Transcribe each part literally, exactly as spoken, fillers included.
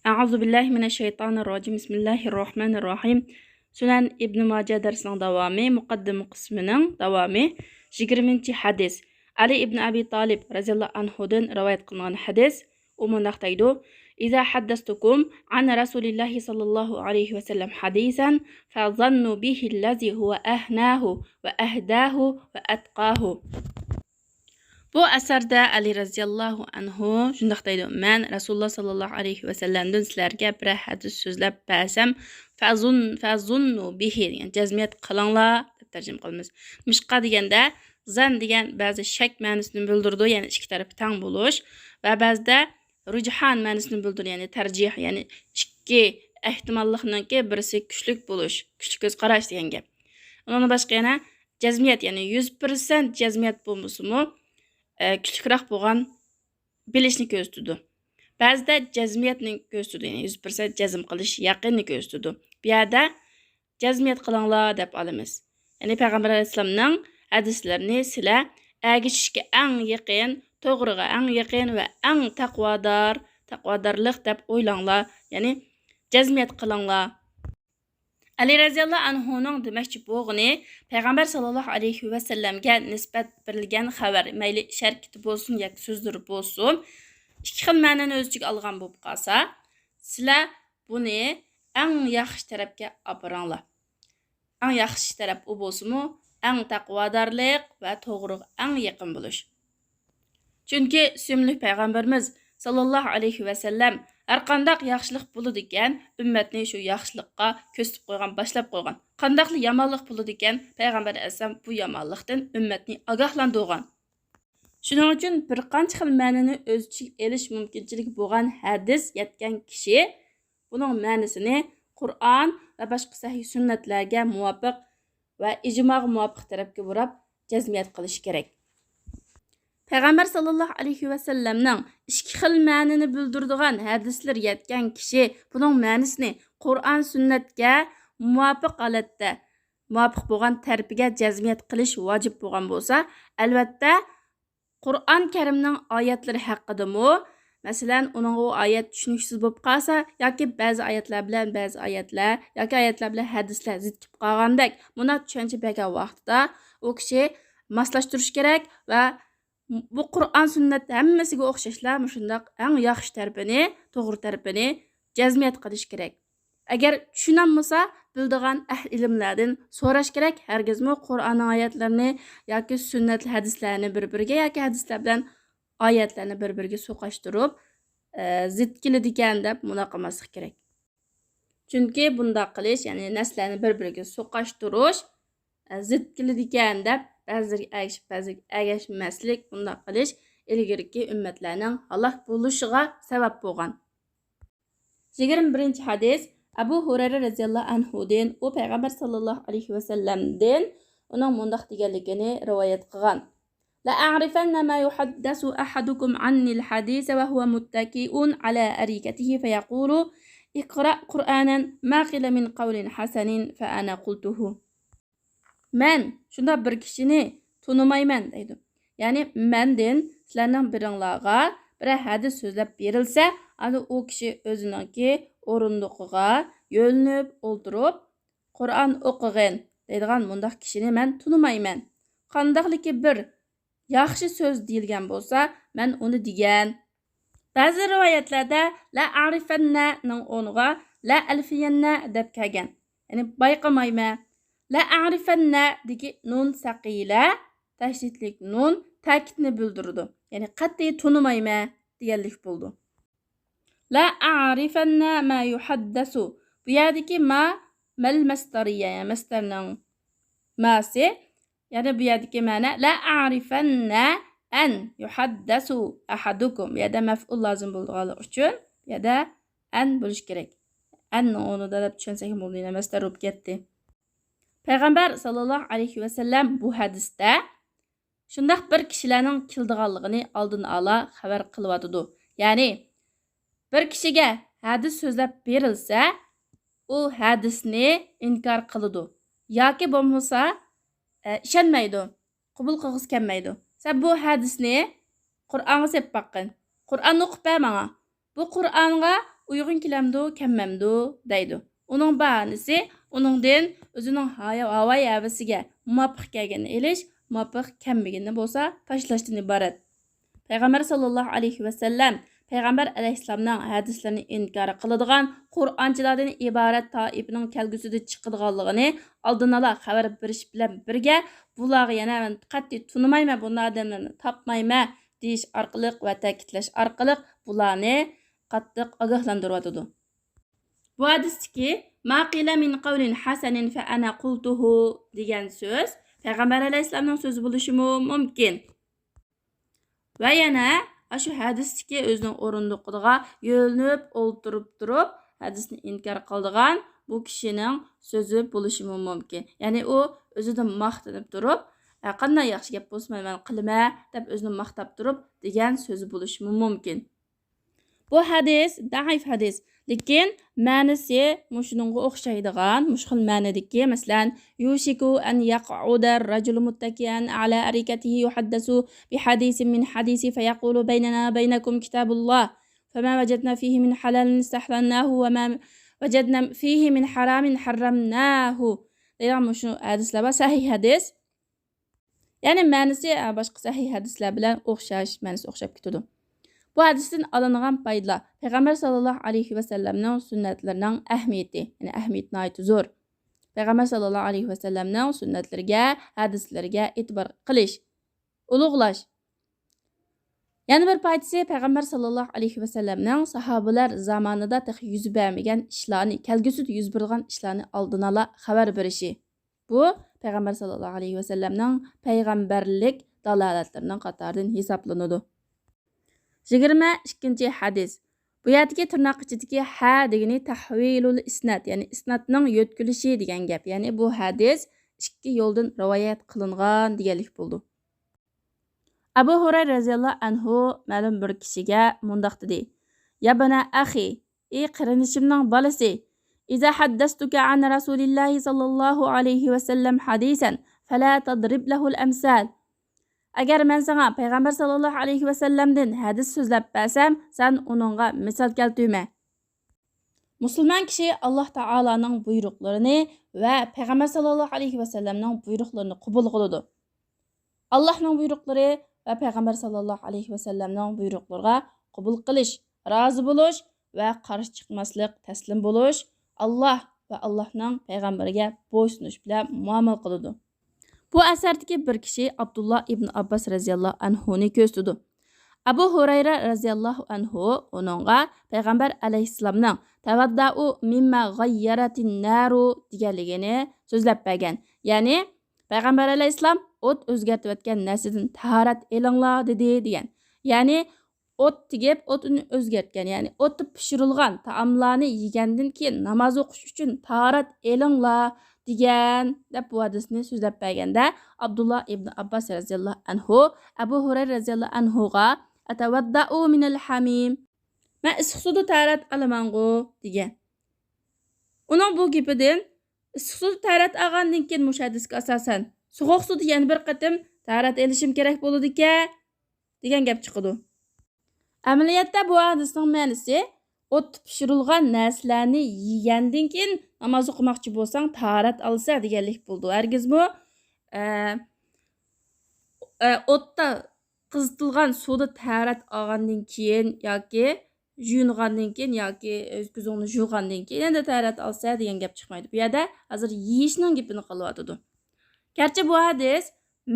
أعوذ بالله من الشيطان الرجيم. بسم الله الرحمن الرحيم. سۈنەن ئىبن ماجە دەرسىنىڭ داۋامى، مۇقەددىمە قىسمىنىڭ داۋامى. يىگىرمىنچى ھەدىس. ئەلى ئىبن ئەبى تالىب رەزىياللاھۇ ئەنھۇدىن رىۋايەت قىلىنغان ھەدىس. ئۇ مۇنداق دەيدۇ: إذا حدثتكم عن رسول الله صلى الله عليه وسلم حديثا فظنوا به الذي هو أهناه وأهداه وأتقاه. بۇ ئەسەردە ئەلى رەزىياللاھۇ ئەنھۇ شۇنداق دەيدۇ: مەن رەسۇلۇللا ساللاللاھۇ ئەلەيھى ۋەسەللەمدىن سىلەرگە بىرەر ھەدىس سۆزلەپ بەرسەم، فەزۇن، فەزۇننۇ بىھى، دېگەن، جەزمىيەت قىلىڭلار، دەپ تەرجىمە قىلىمىز. نېمىشقا دېگەندە، زەن دېگەن بەزى شەك مەنىسىنى بىلدۈرىدۇ، يەنى ئىككى تەرىپى تەڭ بولۇش، ۋە بەزىدە رۇجھان مەنىسىنى بىلدۈرىدۇ، يەنى تەرجىھ، يەنى ئىككى ئەھتىماللىقنىڭكى بىرسى كۈچلۈك بولۇش، كۈچلۈك كۆز قاراش دېگەن گەپ. ئۇنىڭدىن باشقا يەنە جەزمىيەت، يەنى يۈز پىرسەنت جەزمىيەت بولمىسىمۇ، ئە، كۈچلۈكرەك بولغان بىلىشنى كۆرسىتىدۇ. بەزىدە جەزمىيەتنى كۆرسىتىدۇ، يەنى يۈز پىرسەنت جەزم قىلىش، يەقىننى كۆرسىتىدۇ. بۇ يەردە جەزمىيەت قىلىڭلار دەپ ئالىمىز. يەنى پەيغەمبەر ئەلەيھىسسالامنىڭ ھەدىسلىرىنى سىلەر ئەگىشىشكە ئەڭ يېقىن، توغرىغا ئەڭ يېقىن ۋە ئەڭ تەقۋادار، تەقۋادارلىق دەپ ئويلاڭلار، يەنى جەزمىيەت قىلىڭلار. ئەلى رەزىياللاھۇ ئەنھۇنىڭ دېمەكچى بولغىنى، پەيغەمبەر ساللاللاھۇ ئەلەيھى ۋەسەللەمگە نىسبەت بېرىلگەن خەۋەر، مەيلى ئىش ھەرىكىتى بولسۇن ياكى سۆزلىرى بولسۇن، ئىككى خىل مەنىنى ئۆز ئىچىگە ئالغان بولۇپ قالسا، سىلەر بۇنى ئەڭ ياخشى تەرەپكە ئاپىرىڭلار. ئەڭ ياخشى تەرەپ ئۇ بولسىمۇ، ئەڭ تەقۋادارلىق ۋە توغرىغا ئەڭ يېقىن بولۇش. چۈنكى سۆيۈملۈك پەيغەمبىرىمىز ساللاللاھۇ ئەلەيھى ۋەسەللەم ھەرقانداق ياخشىلىق بولىدىكەن، ئۈممەتنى شۇ ياخشىلىققا كۆرسىتىپ قويغان، باشلاپ قويغان. قانداقلا يامانلىق بولىدىكەن، پەيغەمبەر ئەلەيھىسسالام بۇ يامانلىقتىن ئۈممەتنى ئاگاھلاندۇرغان. شۇنىڭ ئۈچۈن بىر قانچە خىل مەنىنى ئۆز ئىچىگە ئېلىش مۇمكىنچىلىكى بولغان ھەدىس يەتكەن كىشى بۇنىڭ مەنىسىنى قۇرئان ۋە باشقا سەھىھ سۈننەتلەرگە مۇۋاپىق ۋە ئىجماغا مۇۋاپىق تەرەپكە بۇراپ جەزمىيەت قىلىشى كېرەك. پەيغەمبەر ساللاللاھۇ ئەلەيھى ۋەسەللەمنىڭ ئىككى خىل مەنىنى بىلدۈرىدىغان ھەدىسلىرى يەتكەن كىشى بۇنىڭ مەنىسىنى قۇرئان سۈننەتكە مۇۋاپىق ھالەتتە، مۇۋاپىق بولغان تەرىپىگە جەزمىيەت قىلىش ۋاجىپ بولغان بولسا، ئەلۋەتتە، قۇرئان كەرىمنىڭ ئايەتلىرى ھەققىدىمۇ، مەسىلەن، ئۇنىڭغا ئۇ ئايەت چۈشىنىكسىز بولۇپ قالسا ياكى بەزى ئايەتلەر بىلەن بەزى ئايەتلەر ياكى ئايەتلەر بىلەن ھەدىسلەر زىت كېلىپ قالغاندەك، مۇنداق چۈشەنچە بەرگەن ۋاقتىدا ئۇ كىشى ماسلاشتۇرۇشى كېرەك ۋە بۇ قۇرئان سۈننەت ھەممىسىگە ئوخشاشلا مۇشۇنداق ئەڭ ياخشى تەرىپىنى، توغرا تەرىپىنى جەزمىيەت قىلىش كېرەك. ئەگەر چۈشىنەلمىسا، بىلىدىغان ئەھلى ئىلىملەردىن سوراش كېرەك. ھەرگىزمۇ قۇرئاننىڭ ئايەتلىرىنى ياكى سۈننەت ھەدىسلەرنى بىر-بىرىگە ياكى ھەدىسلەر بىلەن ئايەتلەرنى بىر-بىرىگە سوقاشتۇرۇپ، ئە، زىت كېلىدىكەن دەپ مۇنداق قىلماسلىق كېرەك. چۈنكى بۇنداق قىلىش، يەنى نەسلەرنى بىر-بىرىگە سوقاشتۇرۇش، ئە، زىت كېلىدىكەن دەپ بەزىلىرىگە ئەگىشىپ، بەزىلىرىگە ئەگەشمەسلىك، بۇنداق قىلىش ئىلگىرىكى ئۈممەتلەرنىڭ ھالاك بولۇشىغا سەۋەب بولغان. يىگىرمە بىرىنچى ھەدىس، ئەبۇ ھۇرەيرە رەزىياللاھۇ ئەنھۇدىن، ئۇ پەيغەمبەر ساللاللاھۇ ئەلەيھى ۋەسەللەمدىن ئۇنىڭ مۇنداق دېگەنلىكىنى رىۋايەت قىلغان: لأعرفن ما يحدث أحدكم عني الحديث وهو متكئ على أريكته فيقول: اقرأ قرآنا ما قيل من قول حسن فأنا قلته. مەن شۇنداق بىر كىشىنى تونۇمايمەن، دەيدۇ. يەنى مەندىن سىلەرنىڭ بىرىڭلارغا بىرەر ھەدىس سۆزلەپ بېرىلسە، ئاندىن ئۇ كىشى ئۆزىنىڭكى ئورۇندۇقىغا يۆلىنىپ ئولتۇرۇپ، قۇرئان ئوقۇغىن دەيدىغان مۇنداق كىشىنى مەن تونۇمايمەن. قانداقلىكى بىر ياخشى سۆز دېيىلگەن بولسا، مەن ئۇنى دېگەن. بەزى رىۋايەتلەردە لأعرفننىڭ ئورنىغا لألفين دەپ كەلگەن. يەنى بايقىمايمەن. لأعرفن دىكى نۇن سەقىلە، تەشدىدلىك نۇن، تەكىتنى بىلدۈرىدۇ. يەنى قەتئىي تونۇمايمەن دېگەنلىك بولىدۇ. لأعرفن ما يحدث. بۇ يەردىكى ما مەل مەستەرىيە، يەنى مەستەرنىڭ ماسى. يەنى بۇ يەردىكى مەنە لأعرفن أن يحدث أحدكم. بۇ يەردە مەفئۇل لازىم بولىدىغانلىقى ئۈچۈن، بۇ يەردە ئەن بولۇشى كېرەك. ئەننىڭ ئورنىدا دەپ چۈشەنسەكمۇ بولىدۇ، يەنە مەستەر بولۇپ كەتتى. پەيغەمبەر ساللاللاھۇ ئەلەيھى ۋەسەللەم بۇ ھەدىستە شۇنداق بىر كىشىلەرنىڭ كېلىدىغانلىقىنى ئالدىن ئالا خەۋەر قىلىۋاتىدۇ. يەنى، بىر كىشىگە ھەدىس سۆزلەپ بېرىلسە، ئۇ ھەدىسنى ئىنكار قىلىدۇ ياكى بولمىسا، ئە، ئىشەنمەيدۇ، قوبۇل قىلغۇسى كەلمەيدۇ. سەن بۇ ھەدىسنى قۇرئانغا سېلىپ باققىن. قۇرئاننى ئوقۇپ بەر ماڭا. بۇ قۇرئانغا ئۇيغۇن كېلەمدۇ، كەلمەمدۇ دەيدۇ. ئۇنىڭ باھانىسى ئۇنىڭدىن ئۆزىنىڭ ھايا-، ھاۋاي ھەۋىسىگە مۇۋاپىق كەلگىنىنى ئېلىش، مۇۋاپىق كەلمىگىنىنى بولسا تاشلاشتىن ئىبارەت. پەيغەمبەر ساللاللاھۇ ئەلەيھى ۋەسەللەم پەيغەمبەر ئەلەيھىسسالامنىڭ ھەدىسلىرىنى ئىنكار قىلىدىغان قۇرئانچىلاردىن ئىبارەت تائىپىنىڭ كەلگۈسىدە چىقىدىغانلىقىنى ئالدىنئالا خەۋەر بېرىش بىلەن بىرگە، بۇلارغا يەنە مەن قەتئىي تونۇمايمەن، بۇنداق ئادەملەرنى تاپمايمەن دېيىش ئارقىلىق ۋە تەكىتلەش ئارقىلىق بۇلارنى قاتتىق ئاگاھلاندۇرۇۋاتىدۇ. بۇ ھەدىستىكى «ما قىلە مىن قەۋلىن ھەسەنىن فەئەنە قۇلتۇھۇ» دېگەن سۆز پەيغەمبەر ئەلەيھىسسالامنىڭ سۆزى بولۇشىمۇ مۇمكىن. ۋە يەنە ئاشۇ ھەدىستىكى ئۆزىنىڭ ئورۇندۇقىدىغا يۆلىنىپ ئولتۇرۇپ تۇرۇپ ھەدىسنى ئىنكار قىلىدىغان بۇ كىشىنىڭ سۆزى بولۇشىمۇ مۇمكىن. يەنى ئۇ ئۆزىدىن ماختىنىپ تۇرۇپ، «ئە، قانداق ياخشى گەپ بولسىمۇ مەن قىلىمەن» دەپ ئۆزىنى ماختاپ تۇرۇپ دېگەن سۆزى بولۇشىمۇ مۇمكىن. بۇ ھەدىس دەئىف ھەدىس. لېكىن مەنىسى مۇشۇنىڭغا ئوخشايدىغان، مۇشۇ خىل مەنىدىكى، مەسىلەن، يوشىكۇ ئەن يەقئۇدە رەجۇلۇ مۇتتەكىئەن ئەلا ئەرىكەتىھى يۇھەددەسۇ بىھەدىسىن مىن ھەدىسى فەيەقۇلۇ بەينەنا بەينەكۇم كىتابۇللاھ فەما ۋەجەدنا فىھى مىن ھەلالىن ئىستەھلەلناھۇ ۋەما ۋەجەدنا فىھى مىن ھارامىن ھەررەمناھۇ دەيدىغان مۇشۇ ھەدىسلەر بار، سەھىھ ھەدىس. يەنى مەنىسى، ئە، باشقا سەھىھ ھەدىسلەر بىلەن ئوخشاش، مەنىسى ئوخشاپ كېتىدۇ. بۇ ھەدىستىن ئالىنغان پايدىلار. پەيغەمبەر ساللاللاھۇ ئەلەيھى ۋەسەللەمنىڭ سۈننەتلىرىنىڭ ئەھمىيىتى، يەنى ئەھمىيىتى ناھايىتى زور. پەيغەمبەر ساللاللاھۇ ئەلەيھى ۋەسەللەمنىڭ سۈننەتلىرىگە، ھەدىسلىرىگە ئېتىبار قىلىش، ئۇلۇغلاش. يەنە بىر پايدىسى، پەيغەمبەر ساللاللاھۇ ئەلەيھى ۋەسەللەمنىڭ ساھابىلەر زامانىدا تېخى يۈز بەرمىگەن ئىشلارنى، كەلگۈسىدە يۈز بېرىدىغان ئىشلارنى ئالدىنئالا خەۋەر بېرىشى. بۇ پەيغەمبەر ساللاللاھۇ ئەلەيھى ۋەسەللەمنىڭ پەيغەمبەرلىك دالالەتلىرىنىڭ قاتارىدىن ھېسابلىنىدۇ. يىگىرمە ئىككىنچى ھەدىس. بۇ يەردىكى تىرناق ئىچىدىكى ھە دېگىنى تەھۋىلۇل ئىسناد، يەنى ئىسنادنىڭ يۆتكىلىشى دېگەن گەپ. يەنى بۇ ھەدىس ئىككى يولدىن رىۋايەت قىلىنغان دېگەنلىك بولىدۇ. ئەبۇ ھۇرەيرە رەزىياللاھۇ ئەنھۇ مەلۇم بىر كىشىگە مۇنداق دېدى: يا بنى أخي، ئى قېرىندىشىمنىڭ بالىسى، إذا حدثتك عن رسول الله صلى الله عليه وسلم حديثا فلا تضرب له الأمثال. ئەگەر مەن ساڭا پەيغەمبەر ساللاللاھۇ ئەلەيھى ۋەسەللەمدىن ھەدىس سۆزلەپ بەرسەم، سەن ئۇنىڭغا مىسال كەلتۈرمە. مۇسۇلمان كىشى ئاللاھ تائالانىڭ بۇيرۇقلىرىنى ۋە پەيغەمبەر ساللاللاھۇ ئەلەيھى ۋەسەللەمنىڭ بۇيرۇقلىرىنى قوبۇل قىلىدۇ. ئاللاھنىڭ بۇيرۇقلىرى ۋە پەيغەمبەر ساللاللاھۇ ئەلەيھى ۋەسەللەمنىڭ بۇيرۇقلىرىغا قوبۇل قىلىش، رازى بولۇش ۋە قارشى چىقماسلىق، تەسلىم بولۇش، ئاللاھ ۋە ئاللاھنىڭ پەيغەمبىرىگە بويسۇنۇش بىلەن مۇئامىلە قىلىدۇ. بۇ ئەسەردىكى بىر كىشى ئابدۇللا ئىبن ئابباس رەزىياللاھۇ ئەنھۇنى كۆرسىتىدۇ. ئەبۇ ھۇرەيرە رەزىياللاھۇ ئەنھۇ ئۇنىڭغا پەيغەمبەر ئەلەيھىسسالامنىڭ «تەۋەددەئۇ مىمما غەييەرەتىن نارۇ» دېگەنلىكىنى سۆزلەپ بەرگەن. يەنى پەيغەمبەر ئەلەيھىسسالام «ئوت ئۆزگەرتىۋەتكەن نەرسىدىن تاھارەت ئېلىڭلار» دېدى دېگەن. يەنى ئوت تېگىپ، ئوتنى ئۆزگەرتكەن، يەنى ئوتتا پىشۇرۇلغان تائاملارنى يېگەندىن كېيىن ناماز ئوقۇش ئۈچۈن تاھارەت ئېلىڭلار دېگەن، دەپ بۇ ھەدىسنى سۆزلەپ بەرگەندە، ئابدۇللا ئىبن ئابباس رەزىياللاھۇ ئەنھۇ ئەبۇ ھۇرەيرە رەزىياللاھۇ ئەنھۇغا «ئەتەۋەددەئۇ مىنەل ھەمىم»، مەن ئىسسىق سۇدا تاھارەت ئالىمەنغۇ دېگەن. ئۇنىڭ بۇ گېپىدىن، ئىسسىق سۇدا تاھارەت ئالغاندىن كېيىن، مۇشۇ ھەدىسكە ئاساسەن، سوغۇق سۇدا يەنە بىر قېتىم تاھارەت ئېلىشىم كېرەك بولىدىكەن دېگەن گەپ چىقىدۇ. ئەمەلىيەتتە بۇ ھەدىسنىڭ مەنىسى، ئوتتا پىشۇرۇلغان نەرسىلەرنى يېگەندىن كېيىن ناماز ئوقۇماقچى بولساڭ، تاھارەت ئالىسەن دېگەنلىك بولىدۇ. ھەرگىزمۇ، ئە، ئە، ئوتتا قىزىتىلغان سۇدا تاھارەت ئالغاندىن كېيىن ياكى جۇيۇنغاندىن كېيىن ياكى ئۆز كۆزۈڭنى جۇغاندىن كېيىن ئەندى تاھارەت ئالىسەن دېگەن گەپ چىقمايدۇ. بۇ يەردە ھازىر يېيىشنىڭ گېپىنى قىلىۋاتىدۇ. گەرچە بۇ ھەدىس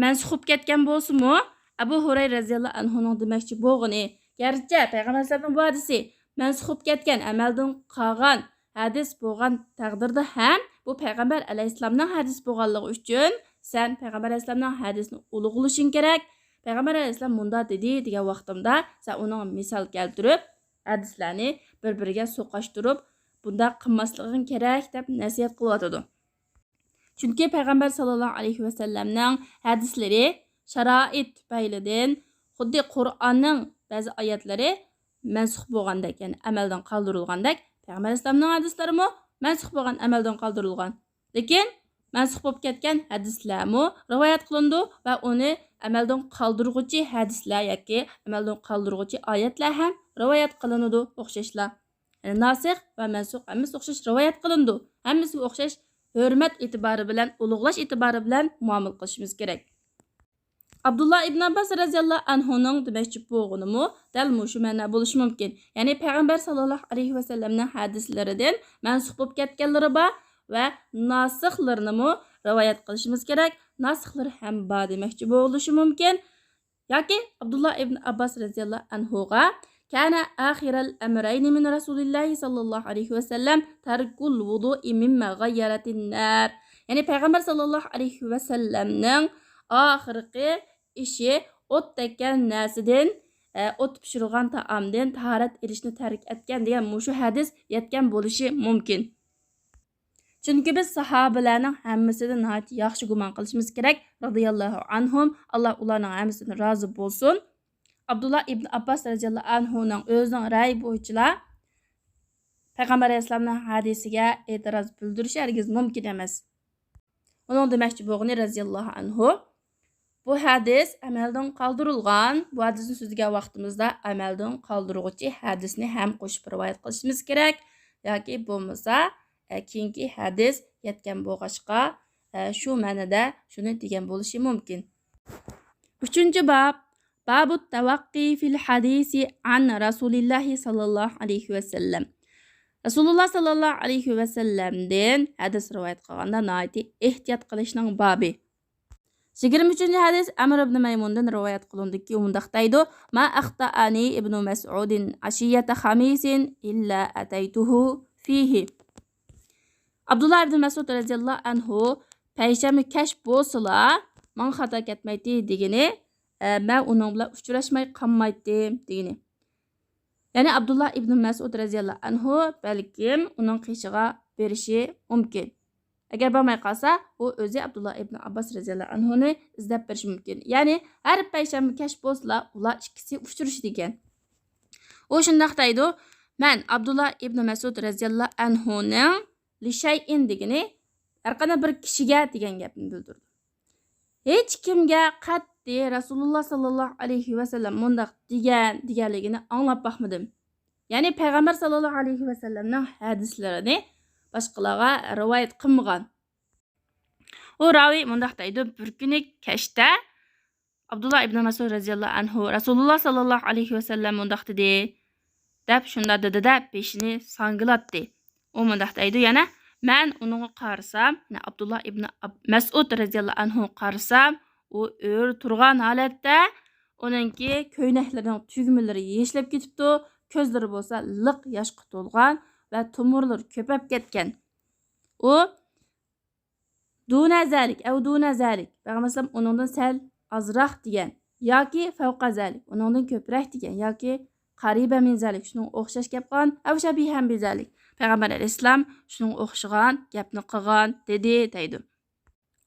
مەنسۇخ بولۇپ كەتكەن بولسىمۇ، ئەبۇ ھۇرەيرە رەزىياللاھۇ ئەنھۇنىڭ دېمەكچى بولغىنى، گەرچە پەيغەمبەر ئەلەيھىسسالامنىڭ بۇ ھەدىسى مەنسۇخ بولۇپ كەتكەن ئەمەلدىن قالغان ھەدىس بولغان تەقدىردە ھەم، بۇ پەيغەمبەر ئەلەيھىسسالامنىڭ ھەدىسى بولغانلىقى ئۈچۈن، سەن پەيغەمبەر ئەلەيھىسسالامنىڭ ھەدىسىنى ئۇلۇغلىشىڭ كېرەك. پەيغەمبەر ئەلەيھىسسالام مۇنداق دېدى دېگەن ۋاقتىمدا، سەن ئۇنىڭغا مىسال كەلتۈرۈپ، ھەدىسلەرنى بىر-بىرىگە سوقاشتۇرۇپ، بۇنداق قىلماسلىقىڭ كېرەك دەپ نەسىھەت قىلىۋاتىدۇ. چۈنكى پەيغەمبەر ساللاللاھۇ ئەلەيھى ۋەسەللەمنىڭ ھەدىسلىرى شارائىت تۈپەيلىدىن خۇددى قۇرئاننىڭ بەزى ئايەتلىرى مەنسۇخ بولغاندەك، يەنى ئەمەلدىن قالدۇرۇلغاندەك، پەيغەمبەر ئەلەيھىسسالامنىڭ ھەدىسلىرىمۇ مەنسۇخ بولغان، ئەمەلدىن قالدۇرۇلغان. لېكىن مەنسۇخ بولۇپ كەتكەن ھەدىسلەرمۇ رىۋايەت قىلىنىدۇ ۋە ئۇنى ئەمەلدىن قالدۇرغۇچى ھەدىسلەر ياكى ئەمەلدىن قالدۇرغۇچى ئايەتلەر ھەم رىۋايەت قىلىنىدۇ ئوخشاشلا. يەنى ناسىخ ۋە مەنسۇخ ھەممىسى ئوخشاش رىۋايەت قىلىنىدۇ. ھەممىسىگە ئوخشاش ھۆرمەت ئېتىبارى بىلەن، ئۇلۇغلاش ئېتىبارى بىلەن مۇئامىلە قىلىشىمىز كېرەك. ئابدۇللا ئىبن ئابباس رەزىياللاھۇ ئەنھۇنىڭ دېمەكچى بولغىنىمۇ دەل مۇشۇ مەنە بولۇشى مۇمكىن. يەنى پەيغەمبەر ساللاللاھۇ ئەلەيھى ۋەسەللەمنىڭ ھەدىسلىرىدىن مەنسۇخ بولۇپ كەتكەنلىرى بار ۋە ناسىخلىرىنىمۇ رىۋايەت قىلىشىمىز كېرەك. ناسىخلىرى ھەم بار دېمەكچى بولۇشى مۇمكىن. ياكى ئابدۇللا ئىبن ئابباس رەزىياللاھۇ ئەنھۇغا كان آخر الأمرين من رسول الله صلى الله عليه وسلم ترك الوضوء مما غيرت النار. يەنى پەيغەمبەر ساللاللاھۇ ئەلەيھى ۋەسەللەمنىڭ ئاخىرقى ئىشى ئوت تەگكەن نەرسىدىن، ئە، ئوتتا پىشۇرۇلغان تائامدىن تاھارەت ئېلىشنى تەرك ئەتكەن دېگەن مۇشۇ ھەدىس يەتكەن بولۇشى مۇمكىن. چۈنكى بىز ساھابىلەرنىڭ ھەممىسىدىن ناھايىتى ياخشى گۇمان قىلىشىمىز كېرەك، رەزىياللاھۇ ئەنھۇم، ئاللا ئۇلارنىڭ ھەممىسىدىن رازى بولسۇن. ئابدۇللا ئىبن ئابباس رەزىياللاھۇ ئەنھۇنىڭ ئۆزىنىڭ رەيى بويىچىلا پەيغەمبەر ئەلەيھىسسالامنىڭ ھەدىسىگە ئېتىراز بىلدۈرۈشى ھەرگىز مۇمكىن ئەمەس. ئۇنىڭ دېمەكچى بولغىنى، رەزىياللاھۇ ئەنھۇ، بۇ ھەدىس ئەمەلدىن قالدۇرۇلغان. بۇ ھەدىسنى سۆزلىگەن ۋاقتىمىزدا ئەمەلدىن قالدۇرغۇچى ھەدىسنى ھەم قوشۇپ رىۋايەت قىلىشىمىز كېرەك. ياكى بولمىسا، ئە، كېيىنكى ھەدىس يەتكەن بولغاچقا، ئە، شۇ مەنىدە شۇنى دېگەن بولۇشى مۇمكىن. ئۈچىنچى باب، بابۇت تەۋەققى فىل ھەدىسى ئەن رەسۇلىللاھى ساللاللاھۇ ئەلەيھى ۋەسەللەم. رەسۇلۇللا ساللاللاھۇ ئەلەيھى ۋەسەللەمدىن ھەدىس رىۋايەت قىلغاندا ناھايىتى ئېھتىيات قىلىشنىڭ بابى. يىگىرمە ئۈچىنچى ھەدىس ئەمر ئىبن مەيمۇندىن رىۋايەت قىلىنىدۇكى، ئۇ مۇنداق دەيدۇ: ما أخطأني ابن مسعود عشية خميس إلا أتيته فيه. ئابدۇللا ئىبن مەسئۇد رەزىياللاھۇ ئەنھۇ پەيشەنبە كەچ بولسىلا ماڭا خاتا كەتمەيتتى دېگىنى، ئە، مەن ئۇنىڭ بىلەن ئۇچراشماي قالمايتتىم دېگىنى. يەنى ئابدۇللا ئىبن مەسئۇد رەزىياللاھۇ ئەنھۇ بەلكىم ئۇنىڭ قېشىغا بېرىشى مۇمكىن. ئەگەر بارماي قالسا، ئۇ ئۆزى ئابدۇللا ئىبن ئابباس رەزىياللاھۇ ئەنھۇنى ئىزدەپ بېرىشى مۇمكىن. يەنى ھەر پەيشەنبە كەچ بولسىلا، ئۇلار ئىككىسى ئۇچرىشىدىكەن. ئۇ شۇنداق دەيدۇ: مەن ئابدۇللا ئىبن مەسئۇد رەزىياللاھۇ ئەنھۇنىڭ لىشەيئىن دېگىنى ھەرقانداق بىر كىشىگە دېگەن گەپنى بىلدۈرىدۇ. ھېچ كىمگە قەتئىي رەسۇلۇللا ساللاللاھۇ ئەلەيھى ۋەسەللەم مۇنداق دېگەن، دېگەنلىكىنى ئاڭلاپ باقمىدىم. يەنى پەيغەمبەر ساللاللاھۇ ئەلەيھى ۋەسەللەمنىڭ ھەدىسلىرىنى باشقىلارغا رىۋايەت قىلمىغان. ئۇ راۋى مۇنداق دەيدۇ: بىر كۈنى كەچتە ئابدۇللا ئىبن مەسئۇد رەزىياللاھۇ ئەنھۇ، رەسۇلۇللا ساللاللاھۇ ئەلەيھى ۋەسەللەم مۇنداق دېدى، دەپ شۇنداق دېدى-دە، بېشىنى ساڭگىلاتتى. ئۇ مۇنداق دەيدۇ يەنە: مەن ئۇنىڭغا قارىسام، يەنى ئابدۇللا ئىبن ئاب-، مەسئۇد رەزىياللاھۇ ئەنھۇغا قارىسام، ئۇ ئۆرە تۇرغان ھالەتتە، ئۇنىڭكى كۆينەكلىرىنىڭ تۈگمىلىرى يېشىلىپ كېتىپتۇ، كۆزلىرى بولسا لىق ياشقا تولغان ۋە تومۇرلىرى كۆپەپ كەتكەن. ئۇ دۇنە زەلىك، ئەۋ دۇنە زەلىك، پەيغەمبەر ئەلەيھىسسالام ئۇنىڭدىن سەل ئازراق دېگەن، ياكى فەۋقە زەلىك، ئۇنىڭدىن كۆپرەك دېگەن، ياكى قەرىبە مىن زەلىك، شۇنىڭغا ئوخشاش گەپ قىلغان، ئەۋ شەبىھەن بى زەلىك، پەيغەمبەر ئەلەيھىسسالام شۇنىڭغا ئوخشىغان گەپنى قىلغان، دېدى، دەيدۇ.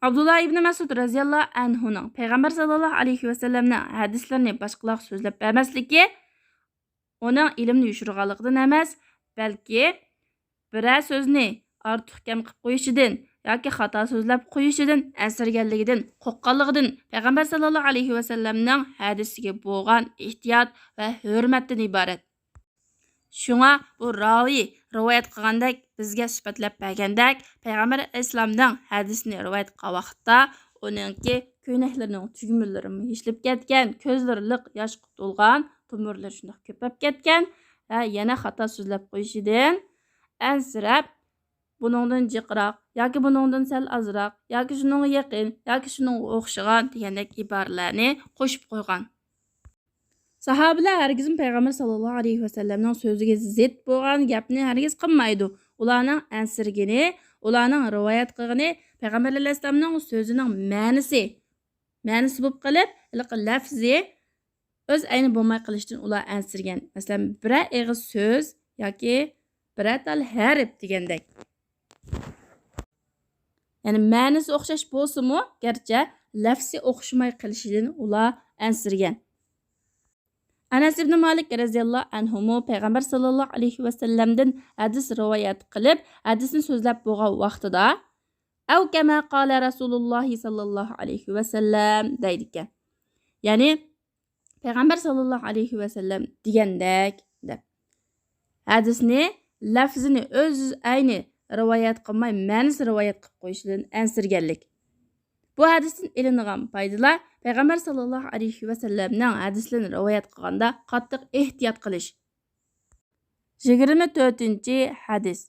ئابدۇللا ئىبنى مەسئۇد رەزىياللاھۇ ئەنھۇنىڭ پەيغەمبەر ساللاللاھۇ ئەلەيھى ۋەسەللەمنىڭ ھەدىسلىرىنى باشقىلارغا سۆزلەپ بەرمەسلىكى، ئۇنىڭ ئىلىمنى يوشۇرغانلىقىدىن ئەمەس، بەلكى بىرەر سۆزنى ئارتۇق كەم قىلىپ قويۇشىدىن ياكى خاتا سۆزلەپ قويۇشىدىن ئەنسىرىگەنلىكىدىن، قورققانلىقىدىن، پەيغەمبەر ساللاللاھۇ ئەلەيھى ۋەسەللەمنىڭ ھەدىسىگە بولغان ئېھتىيات ۋە ھۆرمەتتىن ئىبارەت. شۇڭا بۇ راۋى رىۋايەت قىلغاندەك، بىزگە سۈپەتلەپ بەرگەندەك، پەيغەمبەر ئەلەيھىسسالامنىڭ ھەدىسىنى رىۋايەت قىلغان ۋاقىتتا، ئۇنىڭكى كۆينەكلىرىنىڭ تۈگمىلىرىمۇ يېشىلىپ كەتكەن، كۆزلىرى لىق ياشقا تولغان، تومۇرلىرى شۇنداق كۆپەپ كەتكەن ۋە يەنە خاتا سۆزلەپ قويۇشىدىن ئەنسىرەپ، بۇنىڭدىن جىقراق ياكى بۇنىڭدىن سەل ئازراق ياكى شۇنىڭغا يېقىن ياكى شۇنىڭغا ئوخشىغان دېگەندەك ئىبارىلەرنى قوشۇپ قويغان. ساھابىلەر ھەرگىزمۇ پەيغەمبەر ساللاللاھۇ ئەلەيھى ۋەسەللەمنىڭ سۆزىگە زىت بولغان گەپنى ھەرگىز قىلمايدۇ. ئۇلارنىڭ ئەنسىرىگىنى، ئۇلارنىڭ رىۋايەت قىلغىنى پەيغەمبەر ئەلەيھىسسالامنىڭ سۆزىنىڭ مەنىسى، مەنىسى بولۇپ قېلىپ، ھېلىقى لەفزى ئۆز ئەينى بولماي قېلىشتىن ئۇلار ئەنسىرىگەن. مەسىلەن، بىرەر ئېغىز سۆز ياكى بىرەر تال ھەرپ دېگەندەك. يەنى مەنىسى ئوخشاش بولسىمۇ، گەرچە لەفزى ئوخشىماي قېلىشىدىن ئۇلار ئەنسىرىگەن. ئەنەس ئىبنى مالىك رەزىياللاھۇ ئەنھۇمۇ پەيغەمبەر ساللاللاھۇ ئەلەيھى ۋەسەللەمدىن ھەدىس رىۋايەت قىلىپ، ھەدىسنى سۆزلەپ بولغان ۋاقتىدا، ئەۋ كەما قالە رەسۇلۇللاھى ساللاللاھۇ ئەلەيھى ۋەسەللەم دەيدىكەن. يەنى، پەيغەمبەر ساللاللاھۇ ئەلەيھى ۋەسەللەم دېگەندەك دەپ. ھەدىسنى لەفزىنى ئۆز ئەينى رىۋايەت قىلماي، مەنىسىنى رىۋايەت قىلىپ قويۇشىدىن ئەنسىرىگەنلىك. بۇ ھەدىستىن ئېلىنغان پايدىلار: پەيغەمبەر ساللاللاھۇ ئەلەيھى ۋەسەللەمنىڭ ھەدىسلىرىنى رىۋايەت قىلغاندا قاتتىق ئېھتىيات قىلىش. يىگىرمە تۆتىنچى ھەدىس.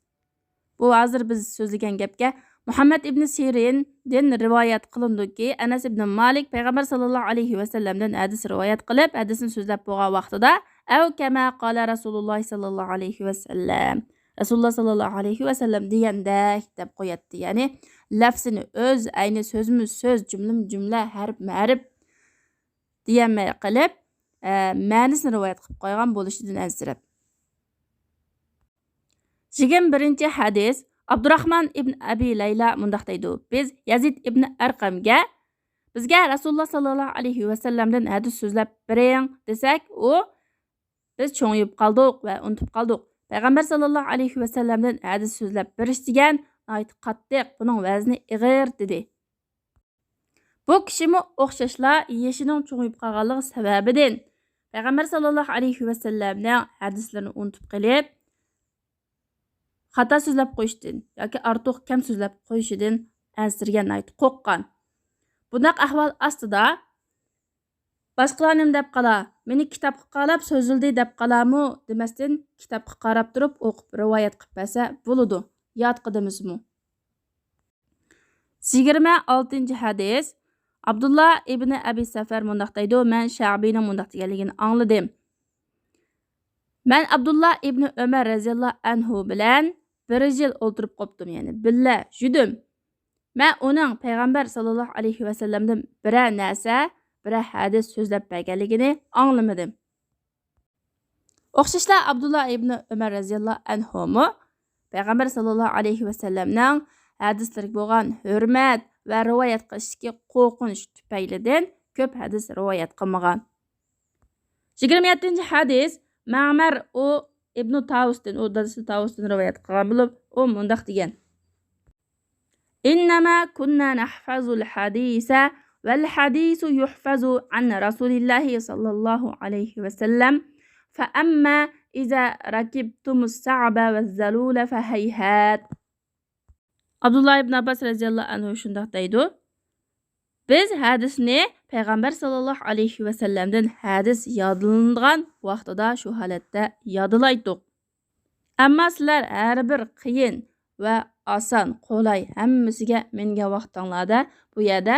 بۇ ھازىر بىز سۆزلىگەن گەپكە مۇھەممەد ئىبنى سىرىندىن رىۋايەت قىلىنىدۇكى، ئەنەس ئىبنى مالىك پەيغەمبەر ساللاللاھۇ ئەلەيھى ۋەسەللەمدىن ھەدىس رىۋايەت قىلىپ، ھەدىسنى سۆزلەپ بولغان ۋاقتىدا، «ئەۋ كەما قالە رەسۇلۇللاھ ساللاللاھۇ ئەلەيھى ۋەسەللەم، رەسۇلۇللاھ ساللاللاھۇ ئەلەيھى ۋەسەللەم دېگەندەك» دەپ قوياتتى. يەنى لەفزىنى ئۆز ئەينى، سۆزمۇ سۆز، جۈملىمۇ جۈملە، ھەرپمۇ ھەرپ دېيەلمەي قېلىپ، ئە، مەنىسىنى رىۋايەت قىلىپ قويغان بولۇشىدىن ئەنسىرەپ. يىگىرمە بىرىنچى ھەدىس. ئابدۇراخمان ئىبن ئەبى لەيلا مۇنداق دەيدۇ: بىز يەزىد ئىبن ئەرقەمگە، «بىزگە رەسۇلۇللاھ ساللاللاھۇ ئەلەيھى ۋەسەللەمدىن ھەدىس سۆزلەپ بېرىڭ» دېسەك، ئۇ، «بىز چوڭىيىپ قالدۇق ۋە ئۇنتۇپ قالدۇق. پەيغەمبەر ساللاللاھۇ ئەلەيھى ۋەسەللەمدىن ھەدىس سۆزلەپ بېرىش دېگەن ناھايىتى قاتتىق، بۇنىڭ ۋەزنى ئېغىر» دېدى. بۇ كىشىمۇ ئوخشاشلا يېشىنىڭ چوڭىيىپ قالغانلىقى سەۋەبىدىن پەيغەمبەر ساللاللاھۇ ئەلەيھى ۋەسەللەمنىڭ ھەدىسلىرىنى ئۇنتۇپ قېلىپ، خاتا سۆزلەپ قويۇشتىن ياكى ئارتۇق كەم سۆزلەپ قويۇشىدىن ئەنسىرىگەن، ناھايىتى قورققان. بۇنداق ئەھۋال ئاستىدا باشقىلار نېمە دەپ قالا، مېنى كىتابقا قاراپ سۆزلىدى دەپ قالامۇ دېمەستىن، كىتابقا قاراپ تۇرۇپ ئوقۇپ رىۋايەت قىلىپ بەرسە بولىدۇ، ياتقا دېمىسىمۇ. يىگىرمە ئالتىنچى ھەدىس. ئابدۇللا ئىبنى ئەبى سەفەر مۇنداق دەيدۇ، مەن شەئبىنىڭ مۇنداق دېگەنلىكىنى ئاڭلىدىم. مەن ئابدۇللا ئىبنى ئۆمەر رەزىياللاھۇ ئەنھۇ بىلەن بىر يىل ئولتۇرۇپ قوپتۇم، يەنى بىللە يۈردۈم. مەن ئۇنىڭ پەيغەمبەر ساللاللاھۇ ئەلەيھى ۋەسەللەمدىن بىرەر نەرسە، بىرەر ھەدىس سۆزلەپ بەرگەنلىكىنى ئاڭلىمىدىم. ئوخشاشلا ئابدۇللا ئىبنى ئۆمەر رەزىياللاھۇ ئەنھۇمۇ پەيغەمبەر ساللاللاھۇ ئەلەيھى ۋەسەللەمنىڭ ھەدىسلىرىگە بولغان ھۆرمەت ۋە رىۋايەت قىلىشتىكى قورقۇنچ تۈپەيلىدىن كۆپ ھەدىس رىۋايەت قىلمىغان. يىگىرمە يەتتىنچى ھەدىس. مەمەر ئۇ ئىبنى تاۋۇستىن، ئۇ دادىسى تاۋۇستىن رىۋايەت قىلغان بولۇپ، ئۇ مۇنداق دېگەن: إنما كنا نحفظ الحديث والحديث يحفظ عن رسول الله صلى الله عليه وسلم، فأما إذا ركبتم الصعب والذلول فهيهات. ئابدۇللا ئىبن ئابباس رەزىياللاھۇ ئەنھۇ شۇنداق دەيدۇ: بىز ھەدىسنى پەيغەمبەر ساللاللاھۇ ئەلەيھى ۋەسەللەمدىن ھەدىس يادلىنىدىغان ۋاقتىدا شۇ ھالەتتە يادلايتتۇق. ئەمما سىلەر ھەر بىر قىيىن ۋە ئاسان، قولاي، ھەممىسىگە مىنگەن ۋاقتىڭلاردا بۇ يەردە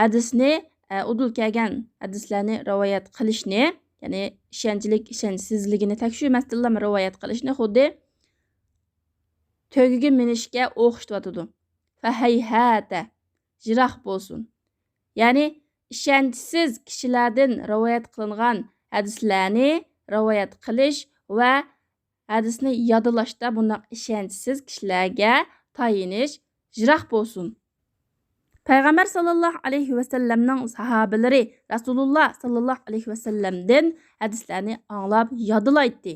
ھەدىسنى، ئە، ئۇدۇل كەلگەن ھەدىسلەرنى رىۋايەت قىلىشنى، يەنى ئىشەنچلىك، ئىشەنچسىزلىكىنى تەكشۈرمەستىنلا رىۋايەت قىلىشنى خۇددى تۆگىگە مىنىشكە ئوخشىتىۋاتىدۇ. فەھەيھەتە، يىراق بولسۇن. يەنى ئىشەنچسىز كىشىلەردىن رىۋايەت قىلىنغان ھەدىسلەرنى رىۋايەت قىلىش ۋە ھەدىسنى يادلاشتا بۇنداق ئىشەنچسىز كىشىلەرگە تايىنىش يىراق بولسۇن. پەيغەمبەر ساللاللاھۇ ئەلەيھى ۋەسەللەمنىڭ ساھابىلىرى رەسۇلۇللا ساللاللاھۇ ئەلەيھى ۋەسەللەمدىن ھەدىسلەرنى ئاڭلاپ يادلايتتى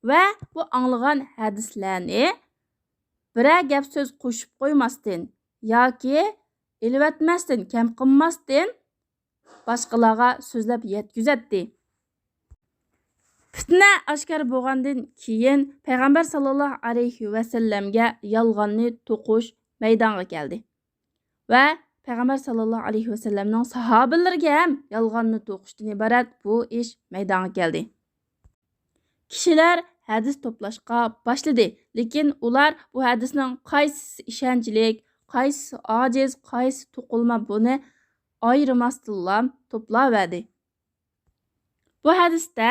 ۋە بۇ ئاڭلىغان ھەدىسلەرنى بىرەر گەپ سۆز قوشۇپ قويماستىن ياكى ئېلىۋەتمەستىن، كەم قىلماستىن، باشقىلارغا سۆزلەپ يەتكۈزەتتى. پىتنە ئاشكارا بولغاندىن كېيىن، پەيغەمبەر ساللاللاھۇ ئەلەيھى ۋەسەللەمگە يالغاننى توقۇش مەيدانغا كەلدى ۋە پەيغەمبەر ساللاللاھۇ ئەلەيھى ۋەسەللەمنىڭ ساھابىلىرىگە ھەم يالغاننى توقۇشتىن ئىبارەت بۇ ئىش مەيدانغا كەلدى. كىشىلەر ھەدىس توپلاشقا باشلىدى، لېكىن ئۇلار بۇ ھەدىسنىڭ قايسىسى ئىشەنچلىك، قايسىسى ئاجىز، قايسىسى توقۇلما، بۇنى ئايرىماستىنلا توپلاۋەردى. بۇ ھەدىستە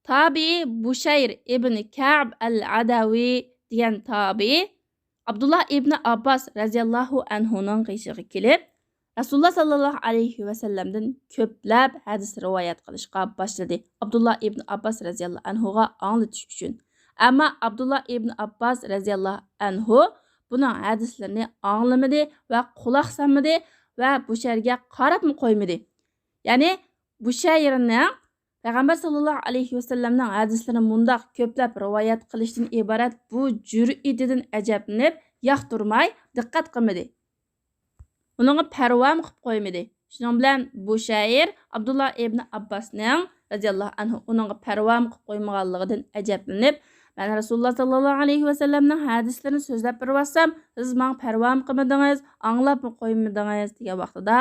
تابىئىي بۇشەير ئىبن كەئب ئەل ئەدەۋى دېگەن تابىئىي ئابدۇللا ئىبنى ئابباس رەزىياللاھۇ ئەنھۇنىڭ قېشىغا كېلىپ، رەسۇلۇللا ساللاللاھۇ ئەلەيھى ۋەسەللەمدىن كۆپلەپ ھەدىس رىۋايەت قىلىشقا باشلىدى، ئابدۇللا ئىبنى ئابباس رەزىياللاھۇ ئەنھۇغا ئاڭلىتىش ئۈچۈن. ئەمما ئابدۇللا ئىبنى ئابباس رەزىياللاھۇ ئەنھۇ بۇنىڭ ھەدىسلىرىنى ئاڭلىمىدى ۋە قۇلاق سالمىدى ۋە بۇشەيرگە قاراپمۇ قويمىدى. يەنى بۇشەيرنىڭ پەيغەمبەر ساللاللاھۇ ئەلەيھى ۋەسەللەمنىڭ ھەدىسلىرىنى مۇنداق كۆپلەپ رىۋايەت قىلىشتىن ئىبارەت بۇ جۈرئىتىدىن ئەجەبلىنىپ، ياقتۇرماي، دىققەت قىلمىدى. ئۇنىڭغا پەرۋامۇ قىلىپ قويمىدى. شۇنىڭ بىلەن بۇشەير ئابدۇللا ئىبنى ئابباسنىڭ رەزىياللاھۇ ئەنھۇ ئۇنىڭغا پەرۋامۇ قىلىپ قويمىغانلىقىدىن ئەجەبلىنىپ، مەن رەسۇلۇللا ساللاللاھۇ ئەلەيھى ۋەسەللەمنىڭ ھەدىسلىرىنى سۆزلەپ بېرىۋاتسام، سىز ماڭا پەرۋامۇ قىلمىدىڭىز، ئاڭلاپمۇ قويمىدىڭىز» دېگەن ۋاقتىدا،